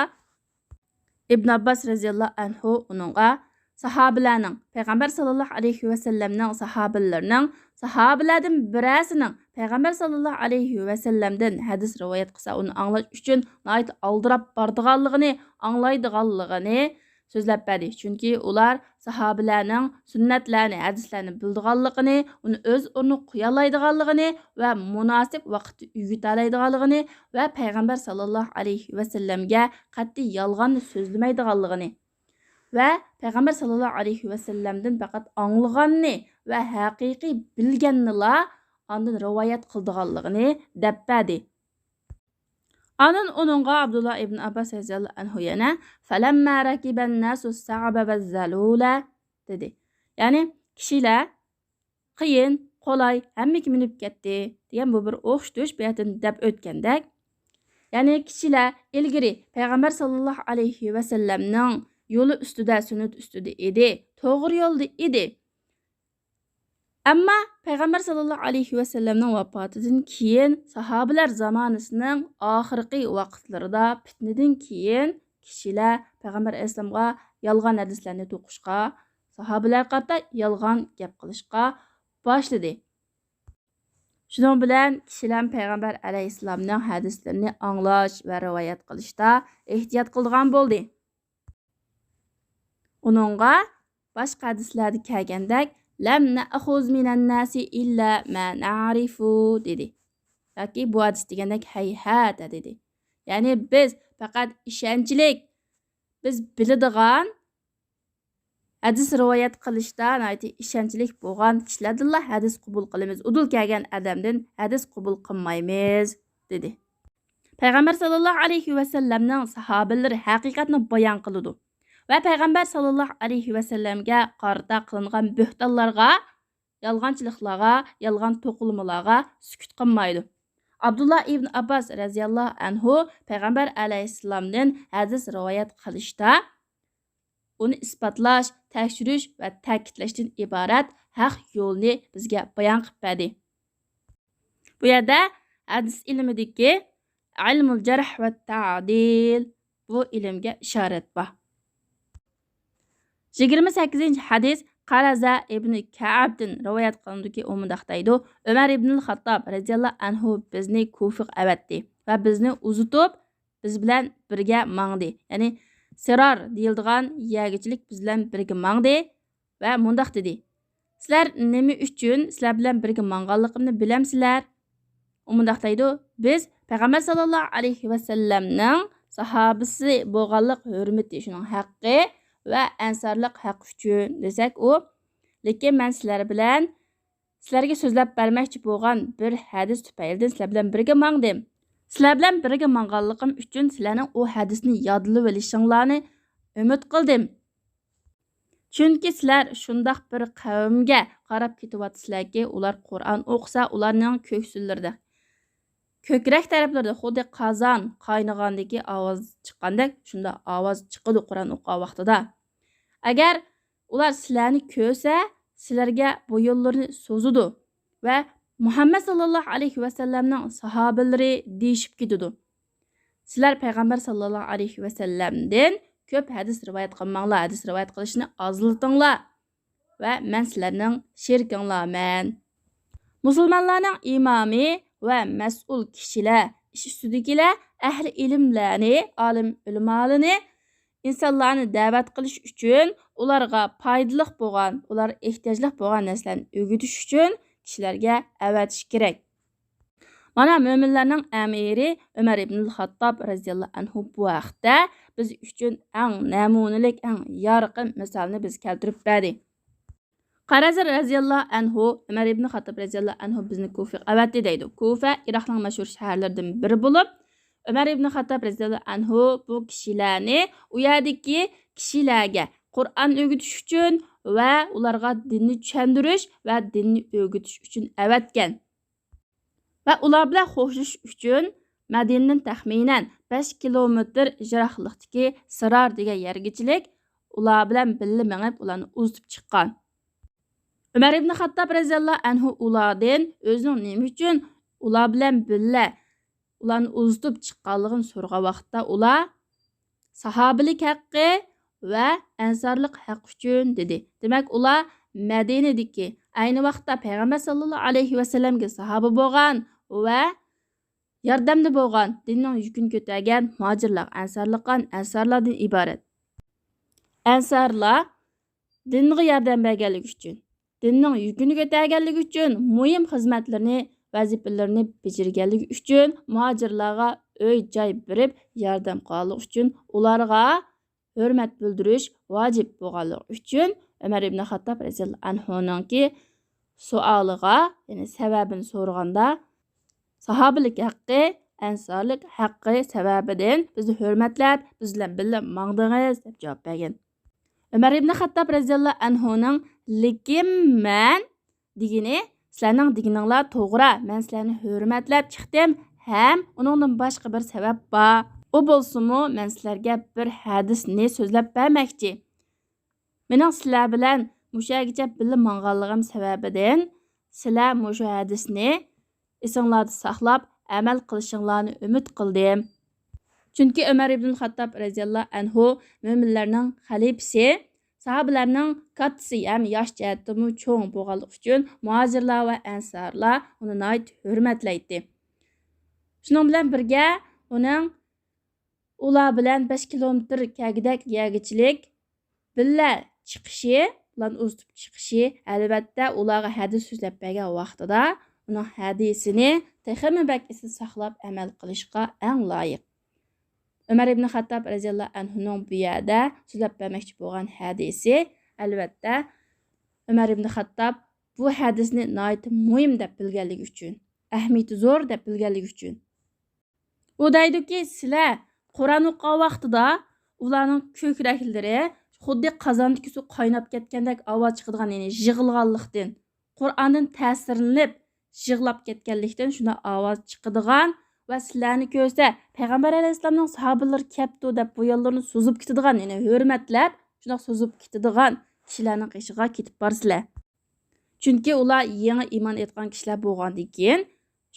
ئىبن ئابباس رەزىياللاھۇ ئەنھۇ ئۇنىڭغا، ساھابىلەرنىڭ، پەيغەمبەر ساللاللاھۇ ئەلەيھى ۋەسەللەمنىڭ ساھابىلىرىنىڭ، ساھابىلەردىن بىرەرسىنىڭ پەيغەمبەر ساللاللاھۇ ئەلەيھى ۋەسەللەمدىن ھەدىس رىۋايەت قىلسا، ئۇنى ئاڭلاش ئۈچۈن ناھايىتى ئالدىراپ بارىدىغانلىقىنى، ئاڭلايدىغانلىقىنى سۆزلەپ بەردى. چۈنكى ئۇلار ساھابىلەرنىڭ سۈننەتلەرنى، ھەدىسلەرنى بىلىدىغانلىقىنى، ئۇنى ئۆز ئورنىغا قويالايدىغانلىقىنى ۋە مۇناسىپ ۋاقىتتا ئۆگىتەلەيدىغانلىقىنى ۋە پەيغەمبەر ساللاللاھۇ ئەلەيھى ۋەسەللەمگە قەتئىي يالغاننى سۆزلىمەيدىغانلىقىنى ۋە پەيغەمبەر ساللاللاھۇ ئەلەيھى ۋەسەللەمدىن پەقەت ئاڭلىغاننى ۋە ھەقىقىي بىلگەننىلا ئاندىن رىۋايەت قىلىدىغانلىقىنى دەپ بەردى. ئاندىن ئۇنىڭغا ئابدۇللا ئىبن ئابباس رەزىياللاھۇ ئەنھۇ يەنە، فەلەممە رەكىبەن ناسۇ سەئبە ۋەززەلۇلە، دېدى. يەنى، كىشىلەر قىيىن، قولاي، ھەممىگە مىنىپ كەتتى، دېگەن بۇ بىر ئوخشىتىش بۇ يەردىن دەپ ئۆتكەندەك. يەنى، كىشىلەر ئىلگىرى پەيغەمبەر ساللاللاھۇ ئەلەيھى ۋەسەللەمنىڭ يولى ئۈستىدە، سۈننىتى ئۈستىدە ئىدى، توغرا يولدا ئىدى. ئەمما پەيغەمبەر ساللاللاھۇ ئەلەيھى ۋەسەللەمنىڭ ۋاپاتىدىن كېيىن ساھابىلەر زامانىسىنىڭ ئاخىرقى ۋاقىتلىرىدا پىتنىدىن كېيىن كىشىلەر پەيغەمبەر ئەلەيھىسسالامغا يالغان ھەدىسلەرنى توقۇشقا، ساھابىلەرگە قارىتا يالغان گەپ قىلىشقا باشلىدى. شۇنىڭ بىلەن كىشىلەر پەيغەمبەر ئەلەيھىسسالامنىڭ ھەدىسلىرىنى ئاڭلاش ۋە رىۋايەت قىلىشتا ئېھتىيات قىلىدىغان بولدى. ئۇنىڭغا باشقا ھەدىسلەردە كەلگەندەك، لەم نەخۇز مىنەن ناسى ئىللا ما نەرىفۇ، دېدى. ياكى بۇ ھەدىس دېگەندەك، ھەيھاتە، دېدى. يەنى بىز پەقەت ئىشەنچلىك، بىز بىلىدىغان، ھەدىس رىۋايەت قىلىشتا ناھايىتى ئىشەنچلىك بولغان كىشىلەردىنلا ھەدىس قوبۇل قىلىمىز، ئۇدۇل كەلگەن ئادەمدىن ھەدىس قوبۇل قىلمايمىز، دېدى. پەيغەمبەر ساللاللاھۇ ئەلەيھى ۋەسەللەمنىڭ ساھابىلىرى ھەقىقەتنى بايان قىلىدۇ ۋە پەيغەمبەر ساللاللاھۇ ئەلەيھى ۋەسەللەمگە قارىتا قىلىنغان بۆھتانلارغا، يالغانچىلىقلارغا، يالغان توقۇلمىلارغا سۈكۈت قىلمايدۇ. ئابدۇللا ئىبن ئابباس رەزىياللاھۇ ئەنھۇ پەيغەمبەر ئەلەيھىسسالامدىن ھەدىس رىۋايەت قىلىشتا ئۇنى ئىسپاتلاش، تەكشۈرۈش ۋە تەكىتلەشتىن ئىبارەت ھەق يولنى بىزگە بايان قىلىپ بەردى. بۇ يەردە ھەدىس ئىلمىدىكى ئىلمۇل جەرھ ۋە تەدىل بۇ ئىلىمگە ئىشارەت بار. يىگىرمە سەككىزىنچى ھەدىس قەرەزە ئىبنى كەئبتىن رىۋايەت قىلىنىدۇكى، ئۇ مۇنداق دەيدۇ: ئۆمەر ئىبنىل خاتتاب رەزىياللاھۇ ئەنھۇ بىزنى كۇفىغا ئەۋەتتى ۋە بىزنى ئۇزىتىپ، بىز بىلەن بىرگە ماڭدى. يەنى سىرار دېيىلىدىغان يەرگىچىلىك بىز بىلەن بىرگە ماڭدى ۋە مۇنداق دېدى: سىلەر نېمە ئۈچۈن، سىلەر بىلەن بىرگە ماڭغانلىقىمنى بىلەمسىلەر؟ ئۇ مۇنداق دەيدۇ: بىز پەيغەمبەر ساللاللاھۇ ئەلەيھى ۋەسەللەمنىڭ ساھابىسى بولغانلىق ھۆرمىتى، شۇنىڭ ھەققى ۋە ئەنسارلىق ھەققى ئۈچۈن دېسەك ئۇ، لېكىن مەن سىلەر بىلەن سىلەرگە سۆزلەپ بەرمەكچى بولغان بىر ھەدىس تۈپەيلىدىن سىلەر بىلەن بىرگە ماڭدىم. سىلەر بىلەن بىرگە ماڭغانلىقىم ئۈچۈن سىلەرنىڭ ئۇ ھەدىسنى يادلىۋېلىشىڭلارنى ئۈمىد قىلدىم. چۈنكى سىلەر شۇنداق بىر قەۋمگە قاراپ كېتىۋاتىسىلەركى، ئۇلار قۇرئان ئوقۇسا، ئۇلارنىڭ كۆكسۈنلىرىدە، كۆكرەك تەرەپلىرىدە خۇددى قازان قاينىغاندىكى ئاۋاز چىققاندەك شۇنداق ئاۋاز چىقىدۇ قۇرئان ئوقۇغان ۋاقتىدا. ئەگەر ئۇلار سىلەرنى كۆرسە، سىلەرگە بويۇنلىرىنى سوزىدۇ ۋە مۇھەممەد ساللاللاھۇ ئەلەيھى ۋەسەللەمنىڭ ساھابىلىرى دېيىشىپ كېتىدۇ. سىلەر پەيغەمبەر ساللاللاھۇ ئەلەيھى ۋەسەللەمدىن كۆپ ھەدىس رىۋايەت قىلماڭلار، ھەدىس رىۋايەت قىلىشنى ئازلىتىڭلار ۋە مەن سىلەرنىڭ شېرىكىڭلارمەن. مۇسۇلمانلارنىڭ ئىمامى ۋە مەسئۇل كىشىلەر، ئىش ئۈستىدىكىلەر، ئەھلى ئىلىملەرنى، ئالىم ئۆلىمالىرىنى، ئىنسانلارنى دەۋەت قىلىش ئۈچۈن، ئۇلارغا پايدىلىق بولغان، ئۇلار ئېھتىياجلىق بولغان نەرسىلەرنى ئۆگىتىش ئۈچۈن كىشىلەرگە ئەۋەتىش كېرەك. مانا، مۆمىنلەرنىڭ ئەمىرى ئۆمەر ئىبنىل خاتتاب رەزىياللاھۇ ئەنھۇ بۇ ھەقتە بىز ئۈچۈن ئەڭ نەمۇنىلىك، ئەڭ يارقىن مىسالنى بىز كەلتۈرۈپ بەردى. قەرەزى رەزىياللاھۇ ئەنھۇ ئۆمەر ئىبنى خاتتاب رەزىياللاھۇ ئەنھۇ بىزنى كۇفىغا ئەۋەتتى دەيدۇ. كۇفە ئىراقنىڭ مەشھۇر شەھەرلىرىدىن بىرى بولۇپ، ئۆمەر ئىبنى خاتتاب رەزىياللاھۇ ئەنھۇ بۇ كىشىلەرنى، ئۇ يەردىكى كىشىلەرگە قۇرئان ئۆگىتىش ئۈچۈن ۋە ئۇلارغا دىننى چۈشەندۈرۈش ۋە دىننى ئۆگىتىش ئۈچۈن ئەۋەتكەن. ۋە ئۇلار بىلەن خوشلىشىش ئۈچۈن مەدىنىدىن تەخمىنەن بەش كىلومېتىر يىراقلىقتىكى سىرار دېگەن يەرگىچىلىك ئۇلار بىلەن بىللە مېڭىپ، ئۇلارنى ئۇزىتىپ چىققان. ئۆمەر ئىبن خاتتاب رەزىياللاھۇ ئەنھۇ ئۇلاردىن ئۆزىنىڭ نېمە ئۈچۈن ئۇلار بىلەن بىللە ئۇلارنى ئۇزىتىپ چىققانلىقىنى سورىغان ۋاقىتتا، ئۇلار ساھابىلىك ھەققى ۋە ئەنسارلىق ھەق ئۈچۈن دېدى. دېمەك، ئۇلار مەدىنىدىكى، ئەينى ۋاقىتتا پەيغەمبەر ساللاللاھۇ ئەلەيھى ۋەسەللەمگە ساھابە بولغان ۋە ياردەمدە بولغان، دىننىڭ يۈكىنى كۆتەرگەن مۇھاجىرلار، ئەنسارلىققان ئەنسارلاردىن ئىبارەت. ئەنسارلار دىنغا ياردەم بەرگەنلىكى ئۈچۈن، دىننىڭ يۈكىنى كۆتەرگەنلىكى ئۈچۈن، مۇھىم خىزمەتلىرىنى، ۋەزىپىلىرىنى بېجىرگەنلىكى ئۈچۈن، مۇھاجىرلارغا ئۆي-جاي بېرىپ ياردەم قىلغانلىقى ئۈچۈن، ئۇلارغا ھۆرمەت بىلدۈرۈش ۋاجىپ بولغانلىقى ئۈچۈن، ئۆمەر ئىبن خاتتاب رەزىياللاھۇ ئەنھۇنىڭكى سوئالىغا، يەنى سەۋەبىنى سورىغاندا، ساھابىلىك ھەققى، ئەنسارلىك ھەققى سەۋەبىدىن بىزنى ھۆرمەتلەپ، بىز بىلەن بىللە ماڭدىڭىز، دەپ جاۋاب بەرگەن. ئۆمەر ئىبن خاتتاب رەزىياللاھۇ ئەنھۇنىڭ، لېكىن مەن دېگىنى، سىلەرنىڭ دېگىنىڭلار توغرا، مەن سىلەرنى ھۆرمەتلەپ چىقتىم ھەم ئۇنىڭدىن باشقا بىر سەۋەب بار. ئۇ بولسىمۇ، مەن سىلەرگە بىر ھەدىسنى سۆزلەپ بەرمەكچى. مېنىڭ سىلەر بىلەن مۇشۇ يەرگىچە بىللە ماڭغانلىقىم سەۋەبىدىن، سىلەر مۇشۇ ھەدىسنى ئېسىڭلاردا ساقلاپ، ئەمەل قىلىشىڭلارنى ئۈمىد قىلدىم. چۈنكى ئۆمەر ئىبن خاتتاب رەزىياللاھۇ ئەنھۇ مۆمىنلەرنىڭ خەلىپىسى، ساھابىلەرنىڭ كاتتىسى ھەم ياش جەھەتتىمۇ چوڭ بولغانلىقى ئۈچۈن، مۇھاجىرلار ۋە ئەنسارلار ئۇنى ناھايىتى ھۆرمەتلەيتتى. شۇنىڭ بىلەن بىرگە، ئۇنىڭ ئۇلار بىلەن بەش كىلومېتىر كەگىدەك يەرگىچىلىك بىللە چىقىشى، ئۇلارنى ئۇزىتىپ چىقىشى، ئەلۋەتتە، ئۇلارغا ھەدىس سۆزلەپ بەرگەن ۋاقتىدا ئۇنىڭ ھەدىسىنى تېخىمۇ بەك ئېسىدە ساقلاپ ئەمەل قىلىشقا ئەڭ لايىق. ئۆمەر ئىبن خاتتاب رەزىياللاھۇ ئەنھۇنىڭ بۇ يەردە سۆزلەپ بەرمەكچى بولغان ھەدىسى، ئەلۋەتتە، ئۆمەر ئىبن خاتتاب بۇ ھەدىسنى ناھايىتى مۇھىم دەپ بىلگەنلىكى ئۈچۈن، ئەھمىيىتى زور دەپ بىلگەنلىكى ئۈچۈن. ئۇ دەيدۇكى، سىلەر قۇرئان ئوقۇغان ۋاقتىدا ئۇلارنىڭ كۆكرەكلىرى خۇددى قازاندىكى سۇ قايناپ كەتكەندەك ئاۋاز چىقىدىغان، يەنى يىغلىغانلىقتىن، قۇرئاندىن تەسىرلىنىپ يىغلاپ كەتكەنلىكتىن شۇنداق ئاۋاز چىقىدىغان ۋە سىلەرنى كۆرسە، پەيغەمبەر ئەلەيھىسسالامنىڭ ساھابىلىرى كەپتۇ دەپ بويۇنلىرىنى سوزۇپ كېتىدىغان، يەنى ھۆرمەتلەپ شۇنداق سوزۇپ كېتىدىغان كىشىلەرنىڭ قېشىغا كېتىپ بارىسىلەر. چۈنكى ئۇلار يېڭى ئىمان ئېيتقان كىشىلەر بولغاندىن كېيىن،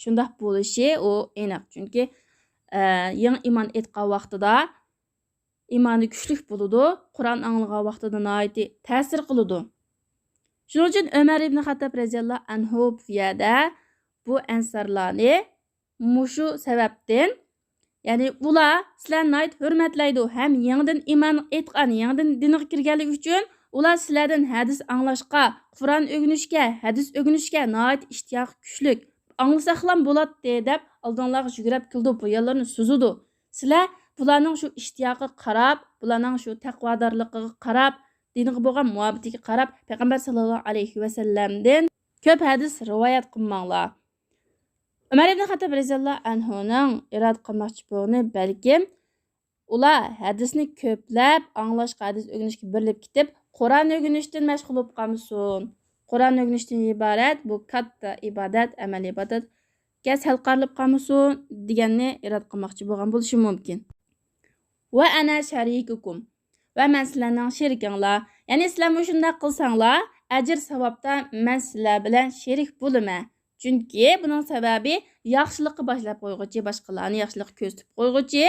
شۇنداق بولۇشى ئۇ ئېنىق. چۈنكى، ئە، يېڭى ئىمان ئېيتقان ۋاقتىدا ئىمانى كۈچلۈك بولىدۇ، قۇرئان ئاڭلىغان ۋاقتىدا ناھايىتى تەسىر قىلىدۇ. شۇنىڭ ئۈچۈن ئۆمەر ئىبن خەتتاب رەزىياللاھۇ ئەنھۇ بۇ يەردە بۇ ئەنسارلارنى مۇشۇ سەۋەبتىن، يەنى ئۇلار سىلەرنى ناھايىتى ھۆرمەتلەيدۇ ھەم يېڭىدىن ئىمان ئېيتقان، يېڭىدىن دىنغا كىرگەنلىكى ئۈچۈن ئۇلار سىلەردىن ھەدىس ئاڭلاشقا، قۇرئان ئۆگىنىشكە، ھەدىس ئۆگىنىشكە ناھايىتى ئىشتىياقى كۈچلۈك. ئاڭلىساقلام بولاتتى دەپ ئالدىڭلارغا يۈگرەپ كېلىدۇ، بۇ يەرلىرىنى سۈزىدۇ. سىلەر بۇلارنىڭ شۇ ئىشتىياقىغا قاراپ، بۇلارنىڭ شۇ تەقۋادارلىقىغا قاراپ، دىنغا بولغان مۇھەببىتىگە قاراپ، پەيغەمبەر ساللاللاھۇ ئەلەيھى ۋەسەللەمدىن كۆپ ھەدىس رىۋايەت قىلماڭلار. ئۆمەر ئىبن خەتتاب رەزىياللاھۇ ئەنھۇنىڭ ئىرادە قىلماقچى بولغىنى، بەلكىم ئۇلار ھەدىسنى كۆپلەپ ئاڭلاشقا، ھەدىس ئۆگىنىشكە بېرىلىپ كېتىپ، قۇرئان ئۆگىنىشتىن مەشغۇل بولۇپ قالمىسۇن. قۇرئان ئۆگىنىشتىن ئىبارەت بۇ كاتتا ئىبادەت، ئەمەلىي ئىبادەتكە سەل قارىلىپ قالمىسۇن دېگەننى ئىرادە قىلماقچى بولغان بولۇشى مۇمكىن. ۋە ئەنە شەرىكۇكۇم. ۋە مەن سىلەرنىڭ شېرىكىڭلار. يەنى سىلەر مۇشۇنداق قىلساڭلار، ئەجىر ساۋابتا مەن سىلەر بىلەن شېرىك بولىمەن. چۈنكى بۇنىڭ سەۋەبى ياخشىلىققا باشلاپ قويغۇچى، باشقىلارنى ياخشىلىققا كۆرسىتىپ قويغۇچى،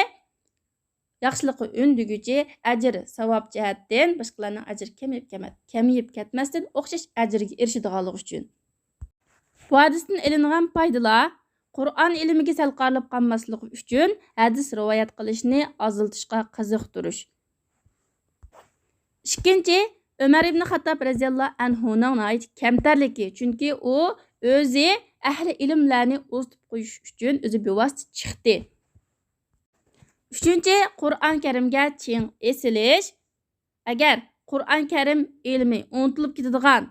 ياخشىلىققا ئۈندىگۈچى، ئەجىر ساۋاب جەھەتتىن باشقىلارنىڭ ئەجرى كېمىيىپ كەمە-، كېمىيىپ كەتمەستىن ئوخشاش ئەجىرگە ئېرىشىدىغانلىقى ئۈچۈن. بۇ ھەدىستىن ئېلىنغان پايدىلار: قۇرئان ئىلمىگە سەل قارىلىپ قالماسلىقى ئۈچۈن ھەدىس رىۋايەت قىلىشنى ئازلىتىشقا قىزىقتۇرۇش. ئىككىنچى، ئۆمەر ئىبن خەتتاب رەزىياللاھۇ ئەنھۇنىڭ ناھايىتى كەمتەرلىكى، چۈنكى ئۇ ئۆزى ئەھلى ئىلىملەرنى ئۇزىتىپ قويۇش ئۈچۈن ئۆزى بىۋاسىتە چىقتى. ئۈچىنچى، قۇرئان كەرىمگە چىڭ ئېسىلىش. ئەگەر قۇرئان كەرىم ئىلمى ئۇنتۇلۇپ كېتىدىغان،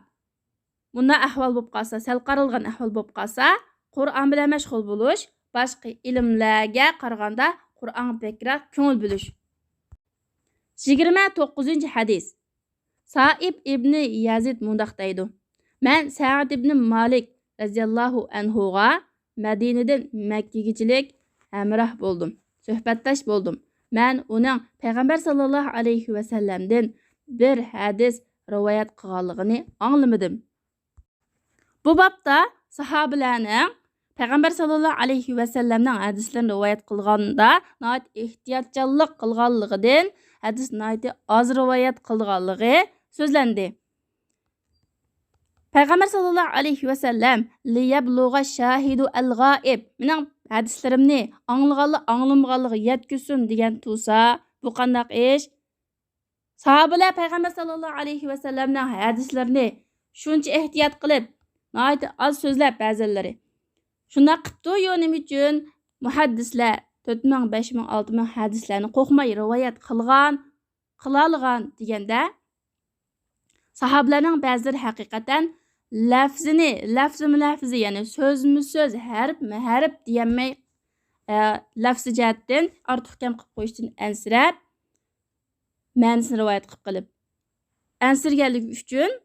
مۇنداق ئەھۋال بولۇپ قالسا، سەل قارالغان ئەھۋال بولۇپ قالسا، قۇرئان بىلەن مەشغۇل بولۇش، باشقا ئىلىملەرگە قارىغاندا قۇرئانغا بەكرەك كۆڭۈل بۆلۈش. يىگىرمە توققۇزىنچى ھەدىس. سائىب ئىبنى يەزىد مۇنداق دەيدۇ: مەن سەئد ئىبنى مالىك رەزىياللاھۇ ئەنھۇغا مەدىنىدىن مەككىگىچىلىك ھەمراھ بولدۇم، سۆھبەتداش بولدۇم. مەن ئۇنىڭ پەيغەمبەر ساللاللاھۇ ئەلەيھى ۋەسەللەمدىن بىر ھەدىس رىۋايەت قىلغانلىقىنى ئاڭلىمىدىم. بۇ بابتا ساھابىلەرنىڭ پەيغەمبەر ساللاللاھۇ ئەلەيھى ۋەسەللەمنىڭ ھەدىسلىرىنى رىۋايەت قىلغاندا ناھايىتى ئېھتىياتچانلىق قىلغانلىقىدىن ھەدىس ناھايىتى ئاز رىۋايەت قىلغانلىقى سۆزلەندى. پەيغەمبەر ساللاللاھۇ ئەلەيھى ۋەسەللەم لىيەبلۇغە شاھىدۇ ئەل غائىب، مېنىڭ ھەدىسلىرىمنى ئاڭلىغانلار ئاڭلىمىغانلىقى يەتكۈزسۇن دېگەن تۇرسا، بۇ قانداق ئىش؟ ساھابىلەر پەيغەمبەر ساللاللاھۇ ئەلەيھى ۋەسەللەمنىڭ ھەدىسلىرىنى شۇنچە ئېھتىيات قىلىپ، ناھايىتى ئاز سۆزلەپ بەزىلىرى. شۇنداق قىپتۇ يۇ نېمە ئۈچۈن مۇھەددىسلەر تۆت مىڭ، بەش مىڭ، ئالتە مىڭ ھەدىسلەرنى قوقماي رىۋايەت قىلغان، قىلالىغان دېگەندە، ساھابىلەرنىڭ بەزىلىرى ھەقىقەتەن لەفزىنى، لەفزىمۇ لەفزى، يەنى سۆزمۇ سۆز، ھەرپمۇ ھەرپ دېيەلمەي، ئە، لەفزى جەھەتتىن ئارتۇق كەم قىلىپ قويۇشتىن ئەنسىرەپ، مەنىسىنى رىۋايەت قىلىپ قېلىپ، ئەنسىرىگەنلىكى ئۈچۈن،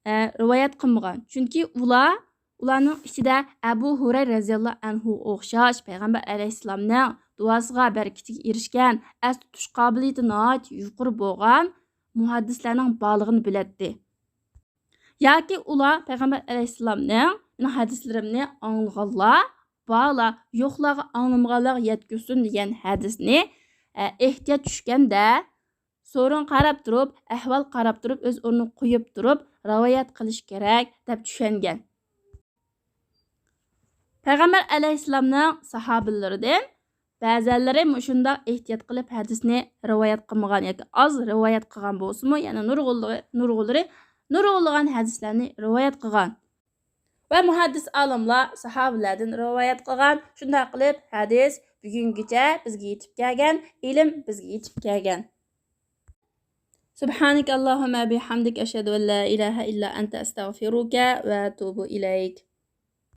ئە، رىۋايەت قىلمىغان. چۈنكى ئۇلار، ئۇلارنىڭ ئىچىدە ئەبۇ ھۇرەيرە رەزىياللاھۇ ئەنھۇغا ئوخشاش پەيغەمبەر ئەلەيھىسسالامنىڭ دۇئاسىغا، بەرىكىتىگە ئېرىشكەن، ئەستە تۇتۇش قابىلىيىتى ناھايىتى يۇقىرى بولغان مۇھەددىسلەرنىڭ بارلىقىنى بىلەتتى. ياكى ئۇلار پەيغەمبەر ئەلەيھىسسالامنىڭ مېنىڭ ھەدىسلىرىمنى ئاڭلىغانلار بارلار، يوقلارغا ئاڭلىمىغانلارغا يەتكۈزسۇن دېگەن ھەدىسنى، ئە، ئېھتىياج چۈشكەندە، سورۇن قاراپ تۇرۇپ، ئەھۋال قاراپ تۇرۇپ، ئۆز ئورنىغا قويۇپ تۇرۇپ، رىۋايەت قىلىش كېرەك دەپ چۈشەنگەن. پەيغەمبەر ئەلەيھىسسالامنىڭ ساھابىلىرىدىن بەزەنلىرى مۇشۇنداق ئېھتىيات قىلىپ ھەدىسنى رىۋايەت قىلمىغان ياكى ئاز رىۋايەت قىلغان بولسىمۇ، يەنە نۇرغۇنلىرى، نۇرغۇنلىرى نۇرغۇنلىغان ھەدىسلەرنى رىۋايەت قىلغان. ۋە مۇھەددىس ئالىملار ساھابىلەردىن رىۋايەت قىلغان. شۇنداق قىلىپ ھەدىس بۈگۈنگىچە بىزگە يېتىپ كەلگەن، ئىلىم بىزگە يېتىپ كەلگەن. سبحانك اللهم بحمدك، أشهد أن لا إله إلا أنت، أستغفرك وأتوب إليك.